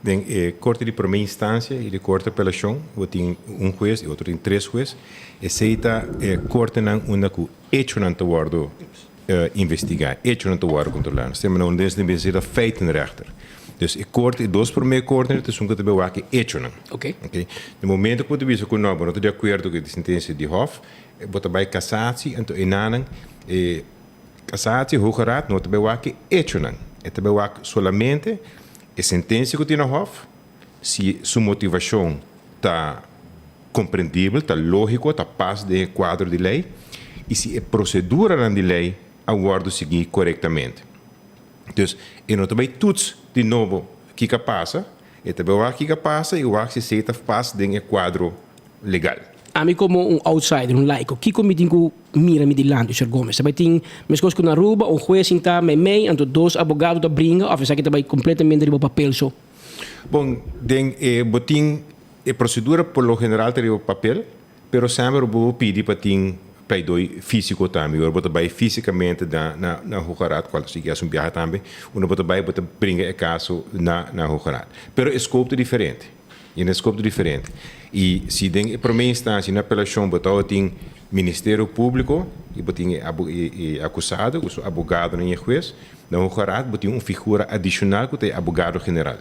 Den e korte di promé instansia i di korte apelashon bo tin un hues i otro tin tres hues. Esei ta e kortenan unda ku echonan ta wòrdu investigá, echonan ta wòrdu kontrolá. Nos tema nan den esei ta feitenrechter. Dus e korte, e dos promé kortenan ta esun ku ta bai wak e echonan. Oké. Na momento ku bo ta bisa ku no, bo no ta di akuerdo ku e sentensia di hòf, bo ta bai kasatsie, anto enanan e kasatsie, Hoge Raad, no ta bai wak e echonan. E ta bai wak solamente E sentensia ku tin na hòf, si su motivashon ta komprendibel, ta lógiko, ta pas den e kuadro di lei i si e proseduranan di lei a wòrdu sigui korektamente. Dus, e no ta bai tuts di nobo kiko a pasa, e ta bai wak kiko a pasa i wak si esei ta pas den e kuadro legal. Ami komo un outsider, un laiko, kiko mi tin ku mira mi dilanti, señor Gomez? Ta bai tin, meskos ku na Aruba, un hues sintá meimei, anto dos abogado ta bringa òf esaki ta bai kompletamente riba papel so? Bon, den e bo tin e prosedura por lo general ta riba papel, pero semper bo por pidi pa tin pleidoi físiko tambe. Ora bo ta bai físikamente na na na Hoge Raad, kual ta sigui hasi un biaha tambe, unda bo ta bai bo ta bringa e kaso na na Hoge Raad. Pero e scope ta diferente. I na scope diferente. I si den e prome instancia na apelacion bo tawa tin Ministerio Publico i bo tin e acusado cu su abogadonan i e hues, na Hoge Raad bo tin un figura adicional cu ta e abogado general.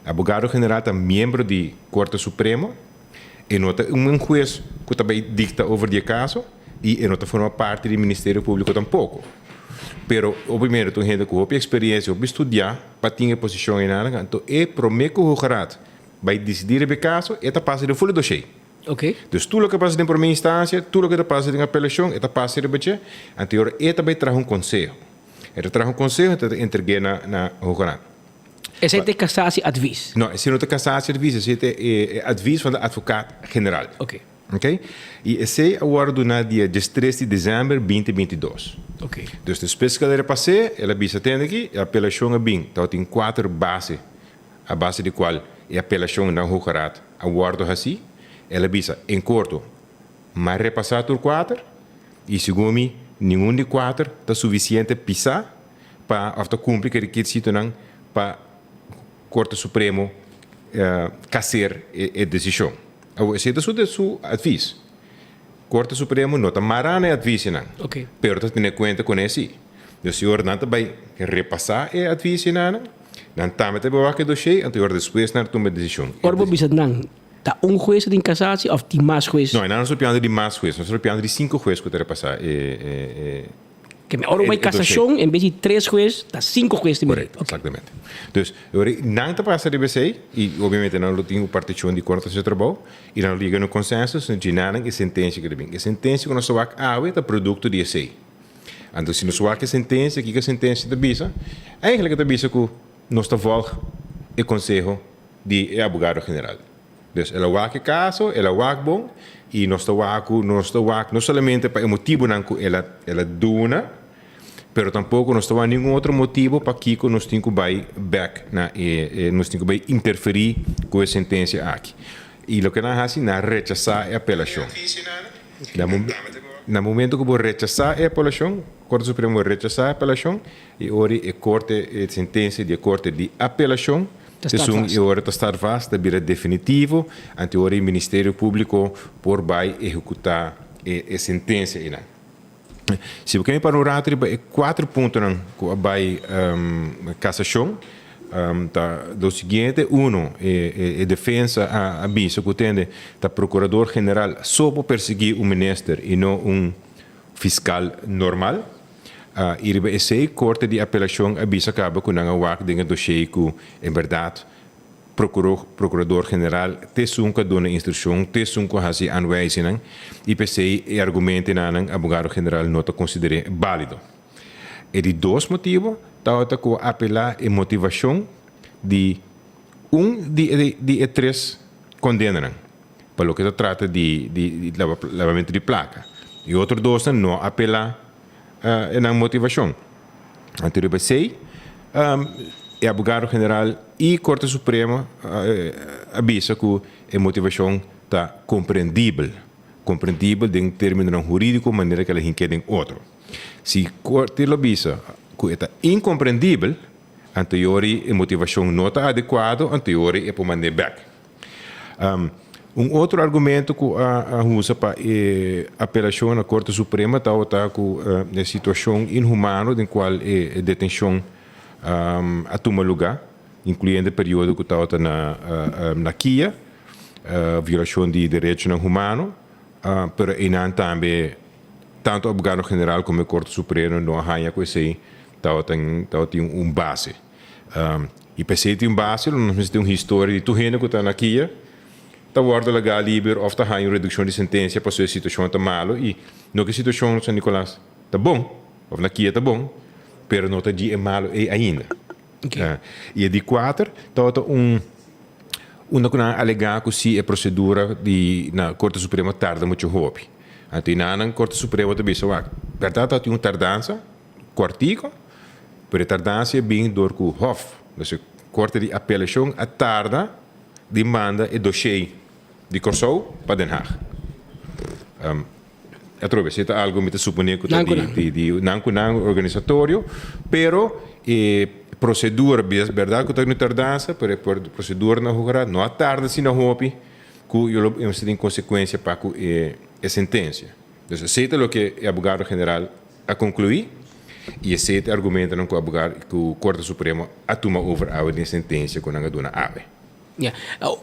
Abogado general ta miembro di Corte Supremo, e no ta un hues cu ta bay dicta over di e caso i e no ta forma parti di Ministerio Publico tampoco. Pero obviamente ta un hende cu hopi experiencia, hopi studia pa tin e posicion einan, anto e prome cu Hoge Raad bai disidí riba e kaso, e ta pasa den ful e doshé. Oké. Dus tur loke pasa den promé instansia, tur loke ta pasa den apelashon, e ta pasa riba dje, anto e ora e ta bai traha un konseho. E ta traha un konseho, e ta entreg'é na na Hoge Raad. Esei ta e kasasieadvies? No, esei no ta kasasieadvies, esei ta e advies van de advokaat-generaal. Oké. Oké. I esei a wòrdu duná dia diestres di desèmber binti 22. Oké. Dus despues ku el a repas'é, el a bisa, Tende aki, e apelashon a bin, tabatin kuater base a base di cual e apelacion na Hoge Raad a wordo haci, el a bisa en corto, M'a repasa tur cuater y segun mi ningun di cuater ta suficiente pisa pa of ta cumpli cu e requisitonan pa Corte Supremo caser e decision. Awor esey ta su advies. Corte Supremo no ta mara na e adviesnan, pero ta tene cuenta con esey. Dus e ora nan ta bay repasa e adviesnan, Nan tambe ta bewak e doshé, anto e ora despues nan a tuma e desishon. Ora bo bisa nan, ta un hues ta tin kasatsi òf tin mas hues? No, nan no ta piando di mas hues, nos ta piando di sinku hues ku ta repasá e e Ke men ora bo bai kasashon, en bes di tres hues, ta sinku hues tin Korekto, eksaktamente. Dus, e ora nan ta pasa riba esei, i obiamente nan lo tin un partishon di kon ta hasi e trabou, i nan lo yega na un konsensus, dje nan e sentensia ku ta bin. E sentensia ku nos ta wak awe ta produkto di esei. Anto si nos wak e sentensia, kiko e sentensia ta bisa? Eigenlijk e ta bisa ku nos ta volg e konseho di e abogado general. Dus el a wak e kaso, el a wak bon, i nos ta wak ku nos ta wak no solamente pa e motibunan ku el a el a duna, pero tampoko nos ta wak ningun otro motibu pakiko nos tin ku bai bèk na e nos tin ku bai interferí ku e sentensia aki. I loke nan a hasi, nan a rechasá e apelashon. Na momento ku bo rechasá e apelashon, Korte Supremo rechasá e apelashon, e ora e korte, e sentensia di e korte di apelashon, esun e ora ta stat vast, ta bira definitivo, anto e ora e Ministerio Públiko por bai ehekutá e sentensia einan. Si bo kende para un rato riba e kuater puntonan ku a bai kasashon, ta lo siguiente, Uno, e defensa a bisa ku tende ta prokurador general so por persiguí un minister i no un fiskal normal. I riba esei korte di apelashon a bisa kaba ku nan a wak den e doshé ku en bèrdat Procurador General t'esun ku a duna instrukshon, t'esun ku a hasi aanwijzingnan i p'esei e argumentenan Abogado General no ta konsider'é bálido. E di dos motibu tabata ku a apelá e motivashon di un di di e tres kondenanan pa loke ta trata di di labamentu di plaka. E otro dosnan no a apelá e nan motivashon. Anto riba esei e abogado general i Korte Supremo a bisa ku e motivashon ta komprendibel, komprendibel den terminonan hurídiko manera ku el a hink'é den otro. Si Korte lo bisa ku e ta inkomprendibel. Anto ori e motivashon no ta adekuado, anto ori e por mand'é bèk. Un otro argumento ku a usa pa e apelashon na Korte Suprema tabata ku e situashon inhumano den kual e detenshon a tuma lugá, inkluyendo e periodo ku tabata na kia, violashon di derechonan humano, pero einan tambe tantu abogado general komo e Korte Supremo no a haña ku esei tabatin un base. I p'esei tin un base lo nos mester tin un historia di tur hende ku ta na kia ta wòrdu lagá liber òf ta haña un redukshon di sentensia pasobra e situashon ta malu i no ku e situashon San Nicolas ta bon òf na kia ta bon pero no ta dje e malu ei ainda. I e di kuater tabata un unda ku nan a alegá ku si e prosedura di na Korte Supremo tarda muchu hopi. Anto i nan Korte Supremo ta bisa wak bèrdat tabatin un tardansa Kòrtiku, pero e tardansia bin dor ku Hof, dus e Korte di Apelashon a tarda di manda e doshé di Kòrsou pa Den Haag. Atrobe, esei ta algu mi ta suponé ku ta di nan ku nan organisatorio, pero e prosedura, bèrdat ku ta un tardansa, pero e prosedura na Hoge Raad no a tarda asina hopi ku lo mester tin konsekuensia pa ku e sentensia. Dus esei ta loke e abogado general a konkluí i esei ta e argumentonan ku abogado ku Korte Supremo a tuma over awe den e sentensia ku nan a duna awe. Ya.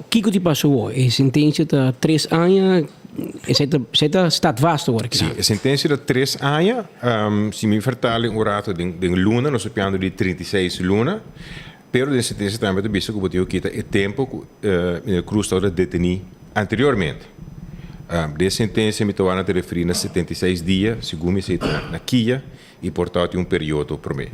Kiko ti pasa awor? E sentensia ta 3 aña, esei ta staat vast awor aki? Si, e sentensia ta 3 aña. Si mi vertale un rato den luna, nos ta piando di 36 luna, pero den sentensia tambe ta bisa ku bo tin ku kita e tempu ku meneer Croes tabata detení anteriormente. Den sentensia mi ta wak na ta referí na 76 dia, segun mi esei ta na kia i por tabatin un periodo promé.